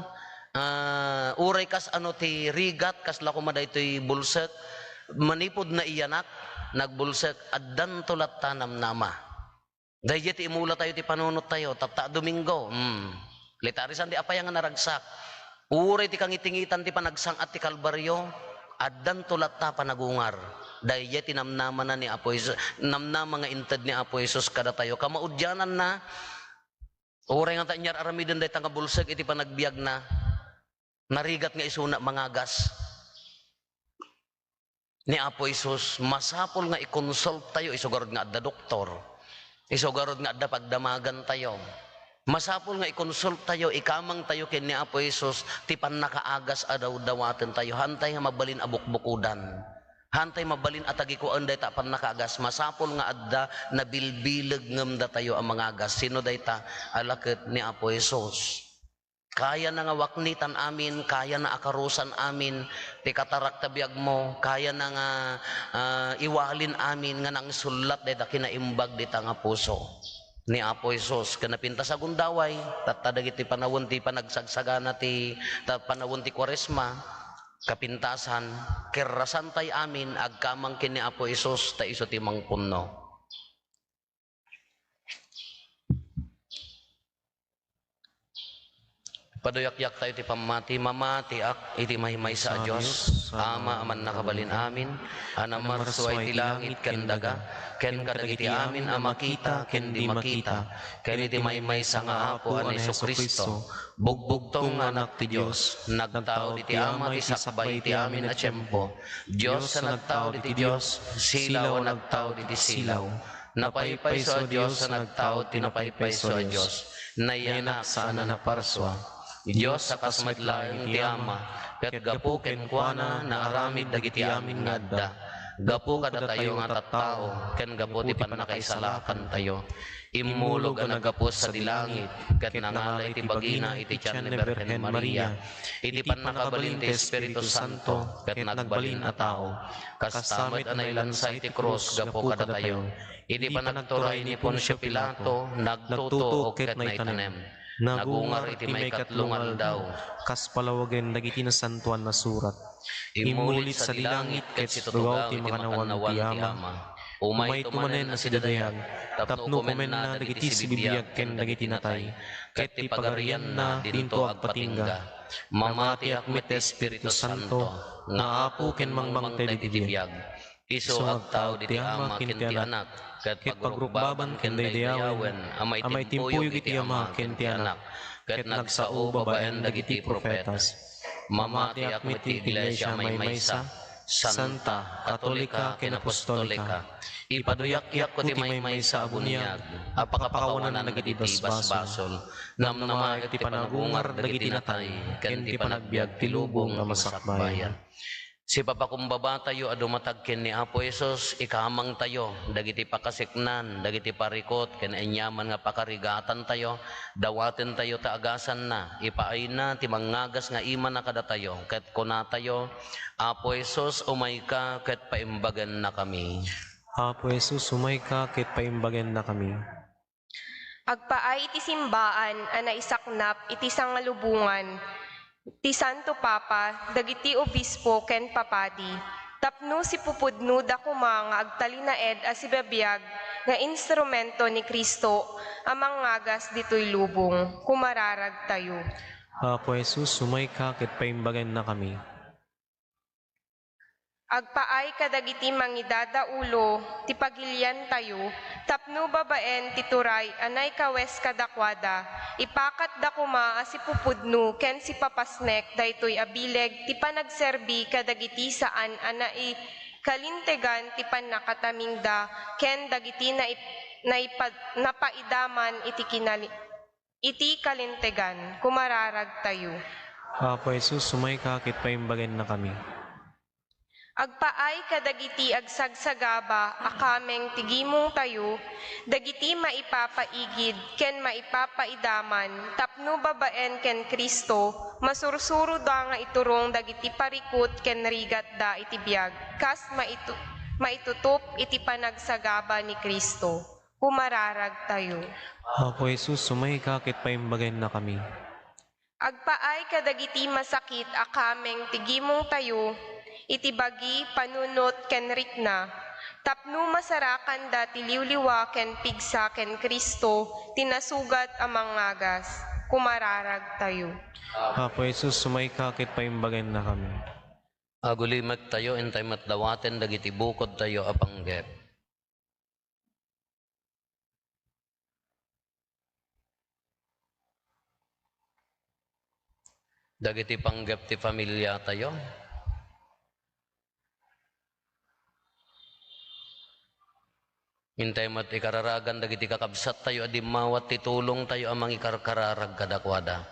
ah, uray kas-ano ti rigat, kasla koma daytoy bulsek, manipud naiyanak, nagbulsek, addanto latta namnama. Dayjay ti imulatayo ti panunottayo, tatta a Domingo, hmm. Litarisan di apay nga naragsak. Uray ti kangitingitan ti panagsang-at ti Kalbario, addanto latta panagungar. Dayjay ti namnamana ni Apo Jesus, namnama nga inted ni Apo Jesus kadatayo. Kamaudiananna, uray nga ta inyar-aramiden dayta nga bulsek iti panagbiagna, narigat nga isuna mangagas ni Apo Jesus. Masapul nga i-consult tayo, isu garud nga adda doktor, isu garud nga adda pagdamagantayo. Masapul nga i-consult tayo, ikamangtayo ken ni Apo Jesus ti pannakaagas a dawdawatentayo. Haantay nga mabalin a bukbukodan. Haantay mabalin a tagikuaen dayta a pannakaagas. Masapul nga adda nabilbileg ngem datayo a mangagas. Sino dayta? Ala ket ni Apo Jesus. Kayana nga waknitan amin, kayana a karusan amin ti katarak ta biagmo, kayana nga, ah, iwalin amin nga nangsullat dayta kinaimbag dita nga puso ni Apo Jesus. Ken napintas a gundaway, tatta dagiti panawen ti panagsagsagana ti, ta panawen ti Kuaresma, kapintasan, kerrasantay amin, agkamang ken ni Apo Jesus, ta isu ti mangpunno. Paduyakyak tayo ti pammati. Mamatiak iti maymaysa a Dios, Ama a mannakabalin amin, a namarsua iti langit ken daga, ken kadagiti amin a makita ken di makita, ken iti maymaysa nga Apo a ni Jesu-Cristo, bugbugtong nga Anak ti Dios, nagtaud iti Ama ti sakbay iti amin a tiempo. Dios a nagtaud iti Dios, silaw a nagtaud iti silaw. Napaypayso a Dios a nagtaud ti napaypayso a Dios. Nayanak saan a naparsua. Dios a kas met laeng ti Ama, ket gapu kenkuana naaramid dagiti amin nga adda. Gapu kadatayo nga tattao, ken gapu ti pannakaisalakantayo, immulog a naggapu sadi langit, ket nangala iti bagina iti tian ni Birhen Maria, iti pannakabalin ti Espiritu Santo, ket nagbalin a tao. Kasta met a nailansa iti krus gapu kadatayo. Iti panagturay ni Poncio Pilato, nagtutuok ket naitanem. Nagungar iti maikatlo nga aldaw. Kas palawagen dagiti nasantoan a surat. Immulit sadi langit ket situtugaw ti makannawan ti Ama. Umayto manen a sidadayag, tapno kumenna dagiti sibibiag ken dagiti natay, ket ti pagarianna dinto agpatingga. Mamatiak met ti Espiritu Santo, nga Apo ken mangmangted iti biag. Isu agtaud iti Ama ken ti Anak, ket pagrukbaban ken daydayawen a maitimpuyo iti Ama ken ti Anak, ket nagsao babaen dagiti profetas. Mamatiak met ti Iglesia a maymaysa, santa, katolika, ken apostolika. Ipaduyakyakko ti maymaysa a buniag a pakapakawanan dagiti basbasol. Namnamaek ti panagungar dagiti natay ken ti panagbiag ti lubong a masakbayan. Sipapakumbabatayo a dumatag ken ni Apo Jesus, ikamangtayo dagiti pakaseknan, dagiti parikut ken aniaman nga pakarigatantayo, dawatentayo ta agasanna, ipaayna ti mangngagas nga imana kadatayo, ket kunatayo, Apo Jesus, umayka ket paimbagennakami. Apo Jesus, umayka ket paimbagennakami. Agpaay iti simbaan a naisaknap iti sangalubongan ti Santo Papa, dagiti obispo ken papadi, tapno sipupudnoda koma nga agtalinaed a sibibiag nga instrumento ni Cristo a mangngagas ditoy lubong. Kumararagtayo. Apo Jesus, umayka ket paimbagennakami. Agpaay kadagiti mangidadaulo ti pagiliantayo tapno babaen ti turay a naikawes kadakuada, ipakatda koma a sipupudno ken sipapasnek daytoy a bileg ti panagserbi kadagiti saan a naikalintegan ti pannakatamingda ken dagiti naip-, naipa-, napaidaman iti kinali-, iti kalintegan. Kumararagtayo. Apo Jesus, umayka ket paimbagennakami. Agpaay kadagiti agsagsagaba a kameng ti gimongtayo, dagiti maipapaigid ken maipapaidaman tapno babaen ken Cristo, masursuroda nga iturong dagiti parikut ken rigatda iti biag, kas maitu-, maitutup iti panagsagaba ni Cristo. Kumararagtayo. Apo Jesus, umayka ket paimbagennakami. Agpaay kadagiti masakit a kameng ti gimongtayo, iti bagi, panunot, ken rikna, tapno masarakanda ti liwliwa ken pigsa ken Cristo, ti nasugat a mangngagas. Kumararagtayo. Apo Jesus, umayka ket paimbagennakami. Agulimektayo, intay met dawaten dagiti bukodtayo a panggep. Dagiti panggep ti familiatayo. Intay met ikararagan dagiti kakabsattayo a dimmawat ti tulongtayo a mangikarkararag kadakuada.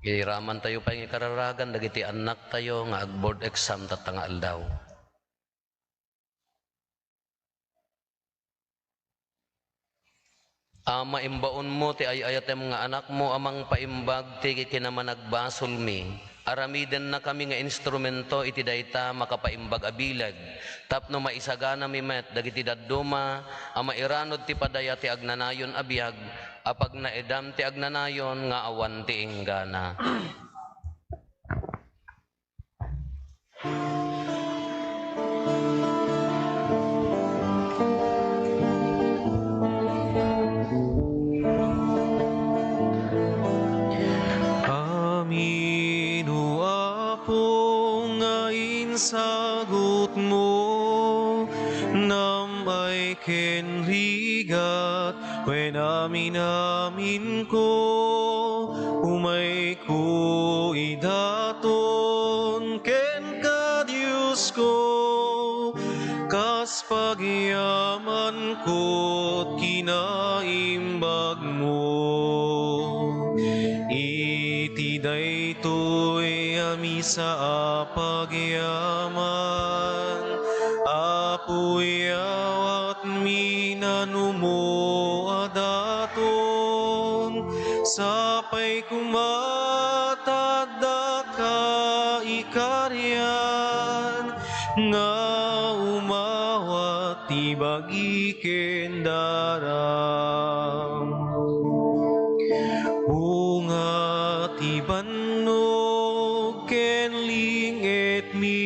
Iramantayo pay nga ikararagan dagiti annaktayo nga ag-board exam tatta nga aldaw. Ama, imbaonmo ti ay-ayatem nga Anakmo a mangpaimbag ti kinamanagbasolmi. Aramidennakami nga instrumento iti dayta makapaimbag a bileg, tapno maisaganami met dagiti dadduma a mairanod ti padaya ti agnanayon a biag, a pagnaedam ti agnanayon nga awan ti inggana. Amin, O Apo, nga insagutmo, nam-ay ken rigat, wen amin-aminko, umayko idaton kenka, Diosko, kas pagyamanko kinaimbagmo. Maysa a pagyaman, Apo, iyawatmi nanumo a daton, sapay koma ta addaka ikarian, nga umawat ti bagi ken daram. Bunga ti bannog ken ling-etmi,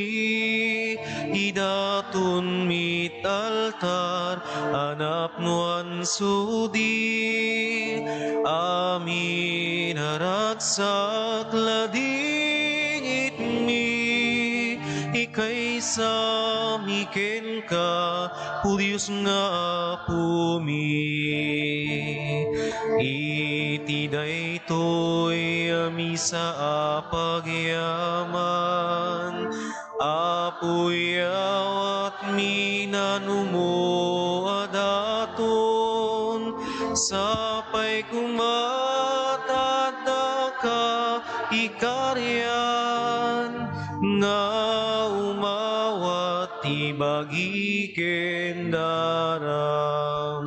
idatonmi it altar a napnoan sudi, amin a ragsak ladingitmi, ikaysami kenka, O Dios nga Apomi. Iti daytoy a misa a pagyaman, Apo, iyawatmi nanumo a daton, sapay koma ta addaka ikarian, nga umawat ti bagi ken daram.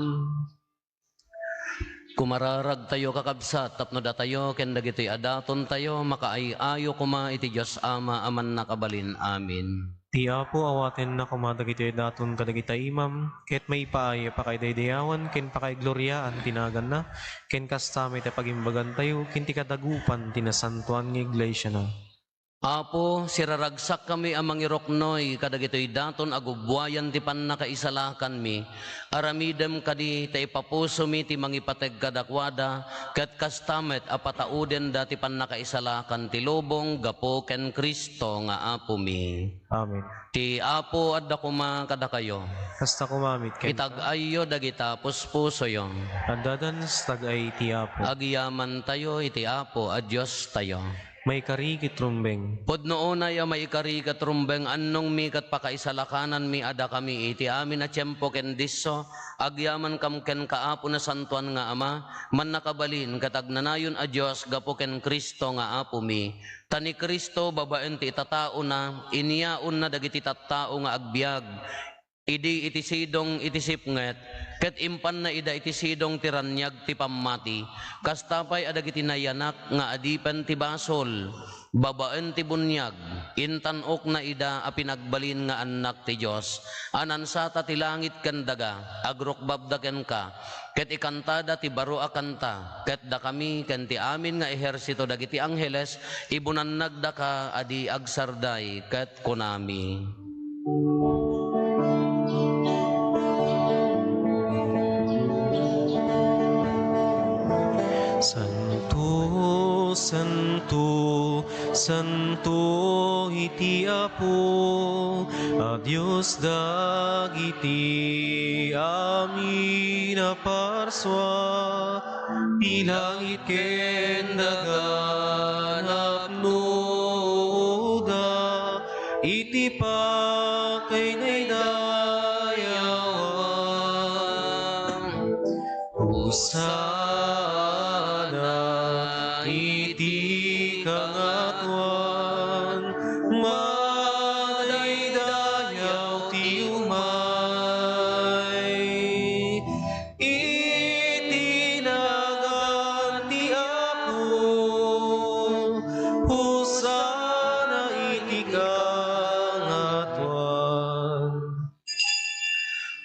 Kumararagtayo, kakabsat, tapno datayo ken dagitoy a datontayo makaay-ayo koma iti Dios Ama a Mannakabalin. Amen. Ti Apo awatenna koma dagitoy a daton kadagita imam, ket maipaay a pakaidaydayawan ken pakaigloriaan ti naganna, ken kasta met a pagimbagantayo ken ti kadagupan ti nasantoan nga iglesiana. Apo, siraragsakkami a mangiruknoy kadagitoy daton a gubbuayan ti pannakaisalakanmi. Aramidem kadi ta ipapusomi ti mangipateg kadakuada, ket kasta met a pataudenda ti pannakaisalakan ti lubong gapu ken Cristo nga Apomi. Amen. Ti Apo adda koma kadakayo. Kasta koma met kenka. Itag-ayyo dagita puspusoyo. Addadan tag-ay ti Apo. Agyamantayo iti Apo a Diostayo. Maikari ket rumbeng. Pudno unay a maikari ket rumbeng, annongmi ket pakaisalakananmi a dakami iti amin a tiempo ken disso, agyamankam kenka, Apo Nasantoan nga Ama, mannakabalin ket agnanayon a Dios gapu ken Cristo nga Apomi. Ta ni Cristo, babaen ti itataona, inyaonna dagiti tattao nga agbiag idi iti sidong iti sipnget, ket impanna ida iti sidong ti raniag ti pammati. Kasta pay a dagiti nayanak nga adipen ti basol, babaen ti buniag, intan-okna ida a pinagbalin nga annak ti Dios. A nansata ti langit ken daga, agrukbabda kenka, ket ikantada ti baro a kanta, ket dakami ken ti amin nga ehersito dagiti angheles, ibunannagdaka a di agsarday, ket kunami. Santo, santo, santo iti Apo a Dios dagiti amin a parsua, ti langit ken daga napnoda iti pakaidaydayawan. Hosanna iti kangatoan, madaydayaw ti umay iti nagan ti Apo, Hosanna iti kangatoan.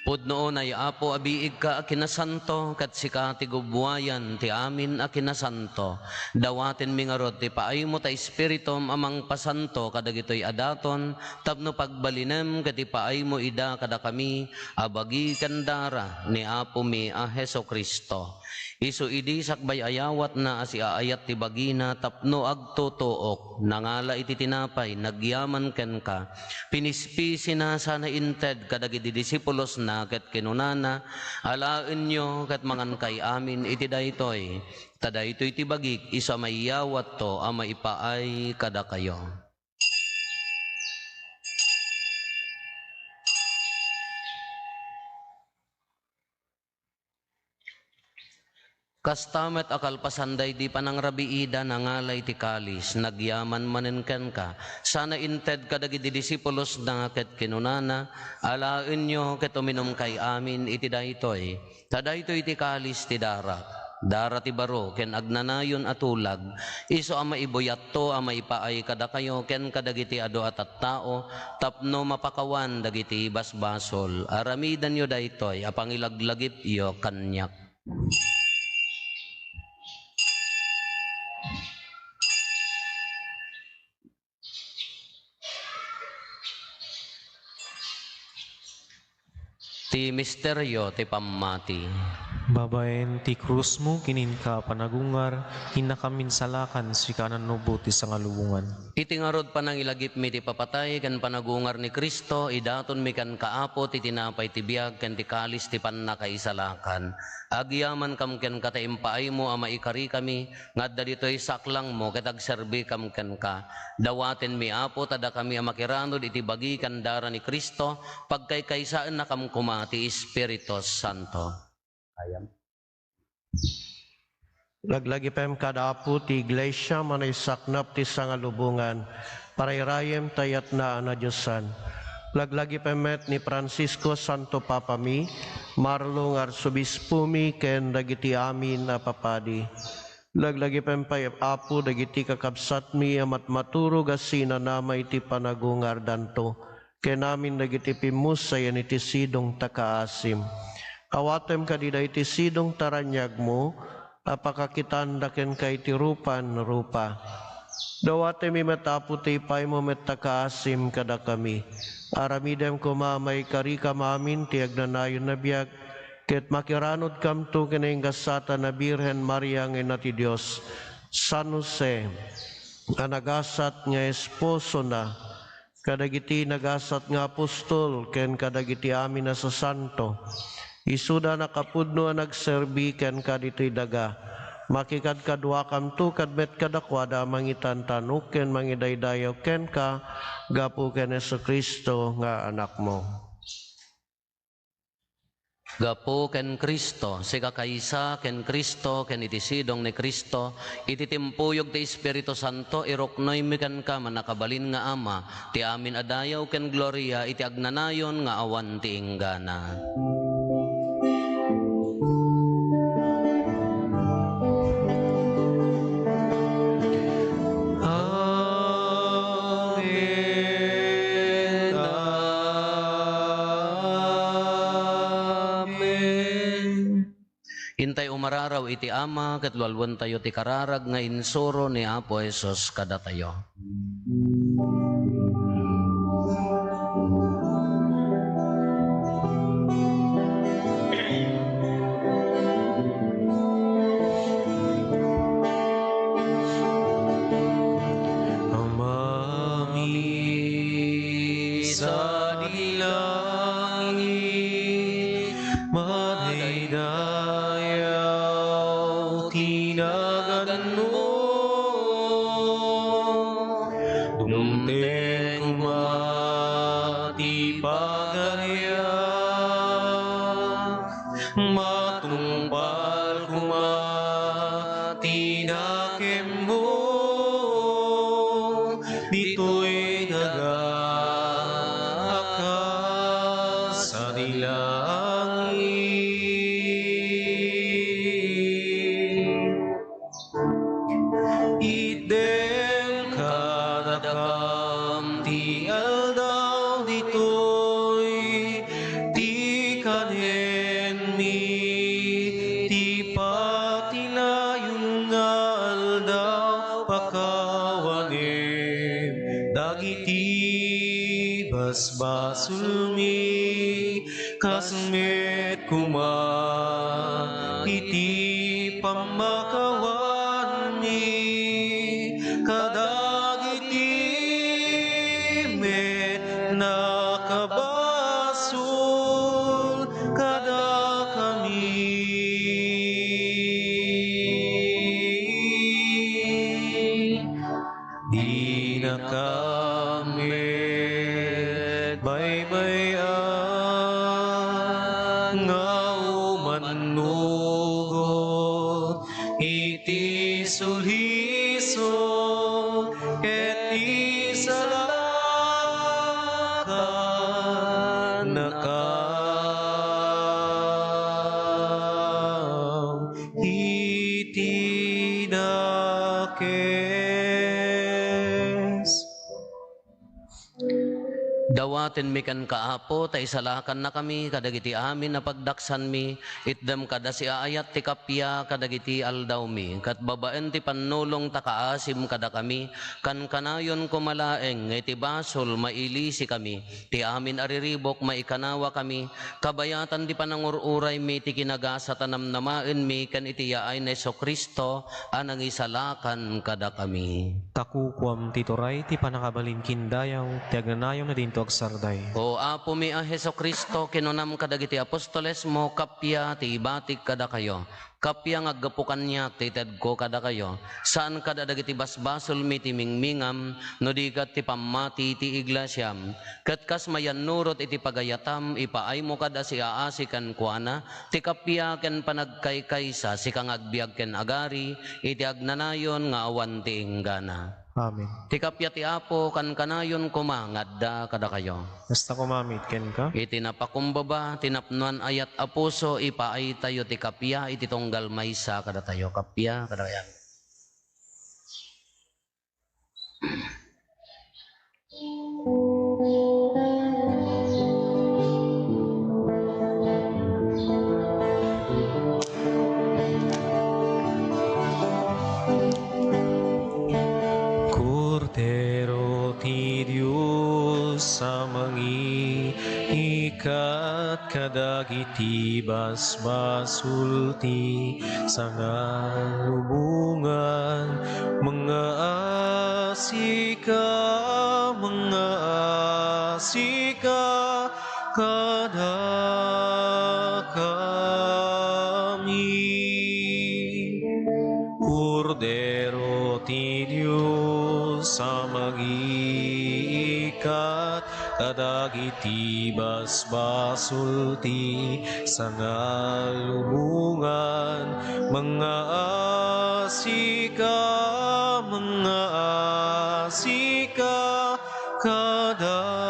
Pudno unay, Apo, a biigka a kinasanto, ket sika ti gubbuayan ti amin a kinasanto. Dawatenmi ngarud ti paaymo ta Espiritum a mangpasanto kadagitoy a daton, tapno pagbalinem ket ipaaymo ida kadakami a bagi ken dara ni Apomi a Jesu-Cristo. Isu idi sakbay a yawatna a siaayat ti bagina tapno agtutuok, nangala iti tinapay, nagyaman kenka, pinispisina sana inted kadagiti disipulosna, ket kinunana, "Alaenyo ket mangankay amin iti daytoy, ta daytoy ti bagik isu a maiyawatto a maipaay kadakayo." Kasta met a kalpasan daydi panangrabiida, nangala iti kalis, nagyaman manen kenka, sana inted kadagiti disipulosna ket kinunana, "Alaenyo ket uminumkay amin iti daytoy, ta daytoy ti kalis ti darak, dara ti baro ken agnanayon a tulag, isu a maibuyatto a maipaay kadakayo ken kadagiti adu a tattao tapno mapakawan dagiti basbasol. Aramidenyo daytoy a pangilaglagipyo kaniak." Ti misterio ti pammati. Babaen ti krusmo ken inka a panagungar, innakam insalakan, sika a nannubo ti sangalubongan. Iti ngarud panangilagipmi ti papatay ken panagungar ni Cristo, idatonmi kenka, Apo, ti tinapay ti biag ken ti kalis ti pannakaisalakan. Agyamankam kenka ta impaaymo a maikarikami nga adda ditoy saklangmo ket agserbikam kenka. Dawatenmi, Apo, ta dakami a makiranud iti bagi ken dara ni Cristo, pagkaykaysaennakam koma ti Espiritu Santo. Ayan. Laglagipem kada Apo ti Iglesia, manaysaknap ti sangalubongan, parayrayem ta yatna a nadiosan. Laglagipem met ni Francisco, Santo Papami, Marlo nga Arsobispomi, ken dagiti amin a papadi. Laglagipem pay, Apo, dagiti kakabsatmi a matmaturog a sinanama iti panagungardanto, ken amin dagiti pimmusayen iti sidong ta kaasim. Awatem kadi daydi sidong ta raniagmo a pakakitaanda kenka iti rupan rupa. Dawatemmi met, Apo, ti ipaaymo met ta kaasim kadakami. Aramidem koma a maikarikam amin ti agnanayon a biag, ket makiranudkamto ken naingasatan a Birhen Maria nga Ina ti Dios, San Jose a nagasat nga esposona, kadagiti nagasat nga apostol, ken kadagiti amin a sasanto. Isuda a nakapudno a nagserbi kenka ditoy daga. Makikadkaduakamto kad-, met kadakuada a mangitantanok ken mangidaydayaw kenka gapu ken Jesu-Cristo nga Anakmo. Gapu ken Cristo, sika kaysa ken Cristo, ken iti sidong ni Cristo, iti timpuyog ti Espiritu Santo, iruknoymi kenka, mannakabalin nga Ama, ti amin a dayaw ken gloria iti agnanayon nga awan ti inggana. Amen. Amen. Intay umararaw iti Ama, ket lualuentayo ti kararag nga insuro ni Apo Jesus kadatayo. Amami, sadi langit, madaydayaw ti naganmo. Dumteng koma ti pagariam. Matungpal koma ti nakemmo ditoy daga a kas sadi langit. Itdem kadakam ti aldaw ditoy, ti kanenmi, ti patinayon nga aldaw, pakawanem dagiti basbasolmi, kas met koma iti pammakawanmi kadagiti met nakabasol kadakami. Dinakam met baybay-an nga umannugot Naka iti dakes. Dawatenmi kenka, Apo, ta isalakannakami kadagiti amin a pagdaksanmi. Itdem kada siaayat ti kappia kadagiti aldawmi, ket babaen ti pannulong ta kaasim kadakami, kankanayon koma laeng nga iti basol mailisikami, ti amin a riribuk maikanawakami, kabayatan ti panangur-uraymi ti kinagasat a namnamaenmi ken iti yaay ni Jesu-Cristo a nangisalakan kadakami. Ta kukuam ti turay ti pannakabalin ken dayag ti agnanayon a dinto agsardeng. O Apomi a Jesu-Cristo, kinunam kadagiti apostolesmo, kappia ti ibatik kadakayo. Kappia nga aggapu kaniak ti itedko kadakayo, saan kad a dagiti basbasolmi ti mingmingam, no di ket ti pammati ti iglesiam. Ket kas mayannurot iti pagayatam, ipaaymo kad a siaasi kenkuana ti kappia ken panagkaykaysa, sika nga agbiag ken agari iti agnanayon nga awan ti inggana. Amen. Ti kappia ti Apo kankanayon koma nga adda kadakayo. Kasta koma met kenka. Iti napakumbaba, ti napnoan ayat a puso, ipaaytayo ti kappia iti tunggal maysa kadatayo. Kappia kadakayo. Kordero ti Dios a mangiikkat kadagiti basbasol ti sangalubongan, mangngaasika, mangngaasika kadakami. Kordero ti Dios a mangiikkat kadagiti basbasol ti sangalubongan, mangngaasika, mangngaasika kadakami.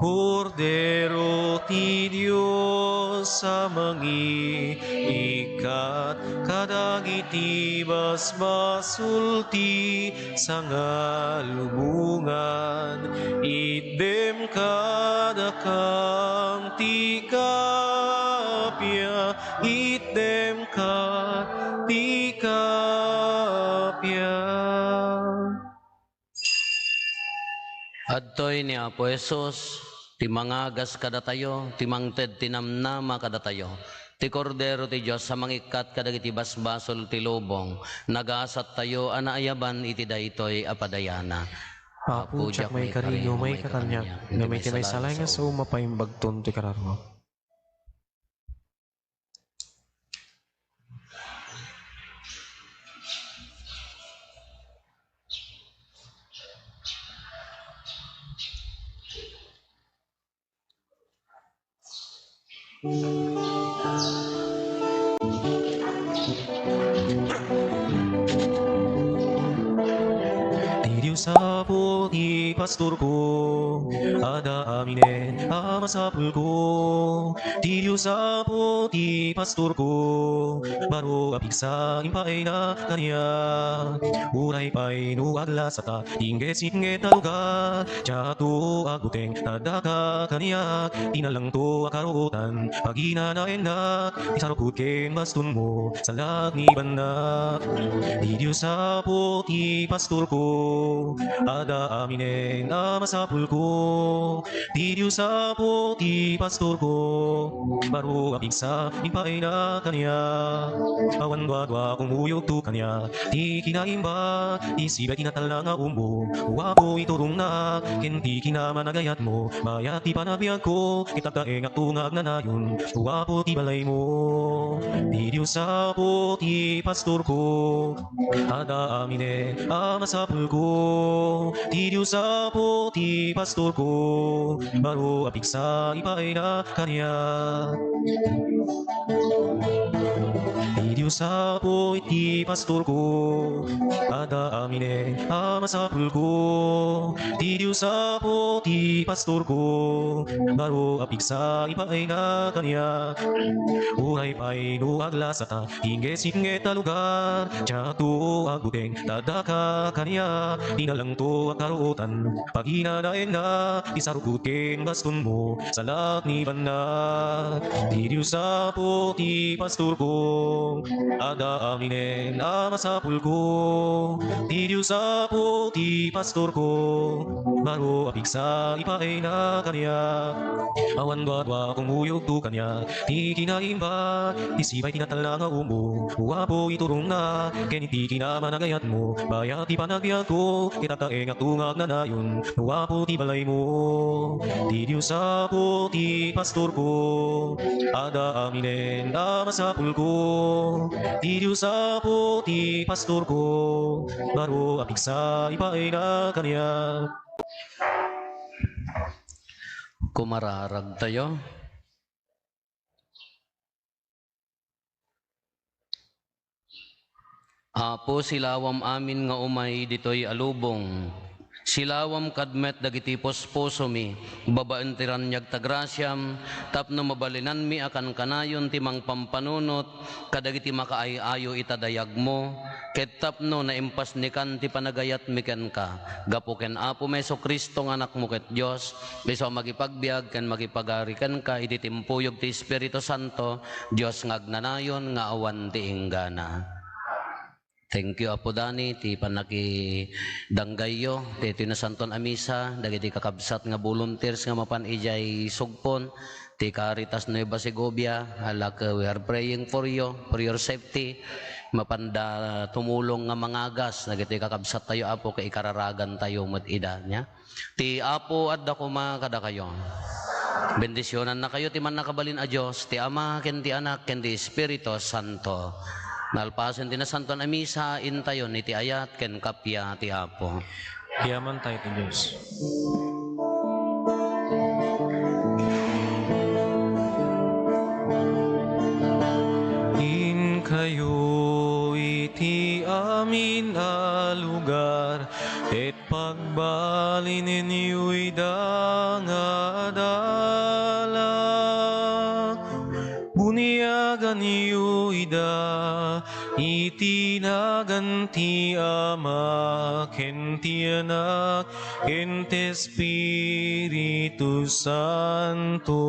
Kordero ti Dios a mangiikkat kadagiti basbasol ti sangalubongan, itdem kadakam ti kappia, itdem kad ti kappia. Adtoy ni Apo Jesus, ti mangagas kadatayo, ti mangted ti namnama kadatayo, ti Kordero ti Dios a mangikkat kadagiti basbasol ti lubong. Nagasattayo a naayaban iti daytoy a padayana. Apo, diak maikari no maika kaniak, ngem iti maysa laeng nga sao, mapaimbagton ti kararua. Ti Dios Apo ti pastorko, adda aminen a masapulko. Ti Dios Apo ti pastorko, baro a pigsa impaayna kaniak. Uray pay no aglasata, inggit-inggit a lugar, diakto agbuteng, ta addaka kaniak. Ti nalangto a karuotan, paginanaennak, ti sarukod ken bastonmo, salak ni bannak. Ti Dios Apo ti pastorko, adda aminen a masapulko. Ti Dios Apo ti pastorko, baro a pigsa impaayna kaniak. Awan duadua a kumuyogto kaniak ti kinaimbag, ti sibay ti natalna nga umbok. O Apo, iturongnak ken ti kinamanagayatmo, mayat ti panagbiagko, ket agtaengakto nga agnanayon. O Apo ti balaymo. Ti Dios Apo ti pastorko, adda aminen a masapulko. Ti Dios Apo ti pastorko, baro a pigsa ipaayna kaniak. Ti Dios Apo iti pastorko, adda aminen a masapulko. Ti Dios Apo ti pastorko, baro a pigsa ipaayna kaniak. Uray pay no aglasata, ingge singget a lugar, diakto agbuteng, ta addaka kaniak. Dinalangto a karuotan, paginanaennak, isarukod ken bastonmo, salak ni banna. Ti Dios Apo ti pastorko, adda aminen a masapulko. Ti Dios Apo ti pastorko, baro a pigsa ipaayna kaniak. Awan duadua a kumuyogto kaniak, ti kinaimba, ti sipay ti natalna nga umo. O Apo, iturongnak, ken iti kinamanagayatmo, bayat ti panagbiagko, ket agtaengakto nga agnanayon. O Apo ti balaymo, ti Dios Apo ti pastorko, adda aminen a masapulko. Ti Dios Apo ti pastorko, baro a pigsa ipaayna kaniak. Kumararagtayo. Apo, silawam amin nga umay ditoy a lubong. Silawam kad met dagiti puspusomi, babaen ti raniag ta grasiam, tapno mabalinanmi a kankanayon ti mangpampanunot kadagiti makaay-ayo ita dayagmo, ket tapno naimpasnekan ti panagayatmi kenka. Gapu ken Apomi Jesu-Cristo nga Anakmo ket Dios, isu a makipagbiag ken makipagari kenka iti timpuyog ti Espiritu Santo, Dios nga agnanayon nga awan ti inggana. Thank you, Apo Dani, ti pannakidanggayyo, ti, ti nasantuan a misa, dagiti kakabsat nga volunteers nga mapan idiay Sugpon, ti Caritas Nueva Segovia, alak, we are praying for you, for your safety, mapanda tumulong nga mangagas, dagiti kakabsattayo, Apo, ket ikararagantayo met ida, nia? Ti Apo adda koma kadakayo. Bendisionannakayo ti mannakabalin a Dios, ti Ama, ken ti Anak, ken ti Espiritu Santo. Nalpasen ti nasantuan a misa, intayon iti ayat ken kappia ti Apo. Yaman tayo ti Dios. Inkayo iti amin a lugar, ket pagbalinenyo ida nga adalak. Buniaganyo ida iti nagan ti Ama, ken ti Anak, ken ti Espiritu Santo.